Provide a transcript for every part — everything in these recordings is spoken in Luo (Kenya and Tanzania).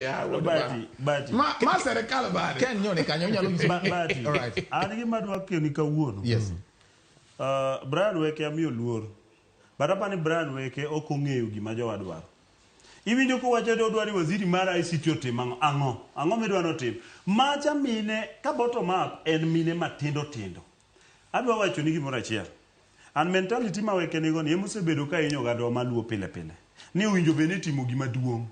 Ya, wuod Bati, bati. Ma, ma serikal bade. Ken nyone kanyo inyalo nyiso. Bati. All right. An gima adwa keni kawuono. Yes. Brian Weke amiyo luor. But apani Brian Weke ok ong'eyo gima jowa dwaro. Iwinjo kowacho ni odwa ni waziri mar ICT otim ang'o? Ang'o? Ang'o midwa ni otim? Macha mine, ka bottom up en mine matindo tindo. Adwa wacho ni gimoro achiel. And mentality ma Weke nigo ni emosebedo ka hinyo ogandawa maluo pile pile. Ni owinjo bed ni itimo gima duong'.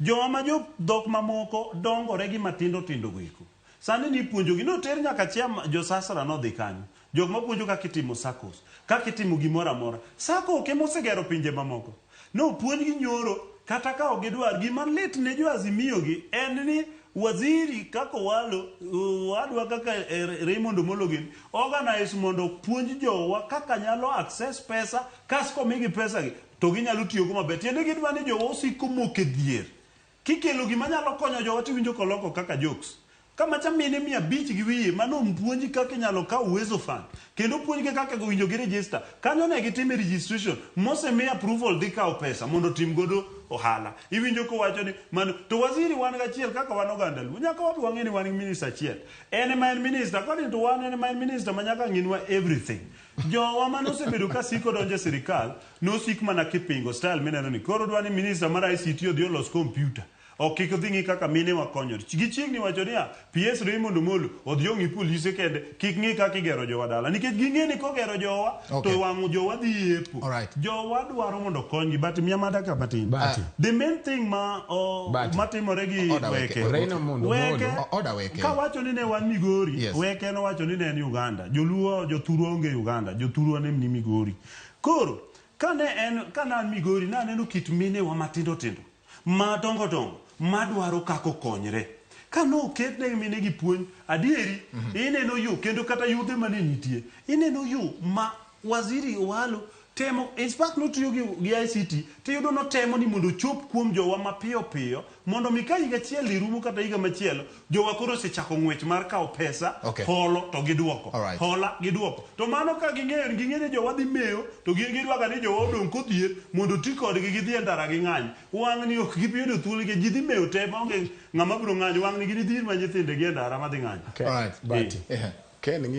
Jowa ma jo dhok mamoko dongore gi matindo tindo go eko. Sani ni ipuonjogi, noter nyaka chairman, jo SASRA nodhi kanyo. Jok mapuonjo kaka itimo SACCOs, kaka itimo gimoro amora. SACCO ok ema osegero pinje mamoko. Nopuonjgi nyoro, kata ka ok gidwar. Gima lit ne jo Azimio gi en ni waziri kaka Owalo, owadwa kaka Raymond Omolo gini, organize mondo opuonj jowa kaka nyalo access pesa, kas komigi pesa gi, to ginyalo tiyogo maber. Tiende gidwa ni jowa osik komoko e dhier. Kikelo gima nyalo konyo jowa tiwinjo koloko kaka jokes. Kama cha mine 500 gi wiye mano ompuonji kaka inyalo kaw Uwezo Fund. Kendo opuonjgi kaka owinjo gi register. Kanyo ne gitime registration mosemi approval dhi kawo pesa mondo otim godo ohala. Iwinjo kowacho ni mano to waziri wan gachiel kaka wan oganda Luo. Nyaka wabi wang'e ni wan gi minister achiel. En ema en minister. According to wan en ema en minister ma nyaka ng'inwa everything. Jowa mane osebedo ka siko donjo e sirikal nosik mana kipingo style mineno ni koro dwa ni minister mar ICT odhi olos computer. Ok kik odhi ng'i kaka mine wa konyore. Gichiegni wacho niya, PS Raymond Omolo odhi ong'i polise kende, kik ng'i kaka igero jowa dala. Nikech ging'e ni kogero jowa, Okay. to wang' jowa dhi yepo. Alright. Jowa dwaro mondo okonygi, but miya mada ka matin. Bati. The main thing ma o, Bati. matimore gi Order Weke. Weke. Raymond Omolo. Weke, Order Weke. kawacho ni ne wan Migori, Yes. Weke nowacho ni ne en Uganda. Joluo, jothurwa onge Uganda, jothurwa ne ni Migori. Koro, kane en, kane an Migori, naneno kit minewa matindo tindo madongo dongo madwaro kaka okonyre. Ka noket ne mine gi puonj, adieri, ineno yo, kendo kata yudhe mane nitie, ineno yo ma waziri Owalo temo, in fact notiyo gi, gi ICT, tiyudo notemo ni mondo ochop kuom jowa mapiyo piyo, mondo mi ka higa achiel irumo kata higa machielo, jowa koro osechako ng'wech mar kawo pesa, Okay. holo to giduoko. Alright. Hola giduoko. To mano ka ging'eyo, ging'e ni jowa dhi mewo, to gin girwaka ni jowa odong' kodhier, mondo oti kodgi gidhi e ndara ging'any. Wang'ni ok gibi yudo thuolo nikech ji dhi mewo te maonge ng'ama biro ng'anyo. Wang'ni ginidhir ma nyithindegi e ndara madhi ng'anyo. Ken, Alright. Bati. Eh. Ken ng'i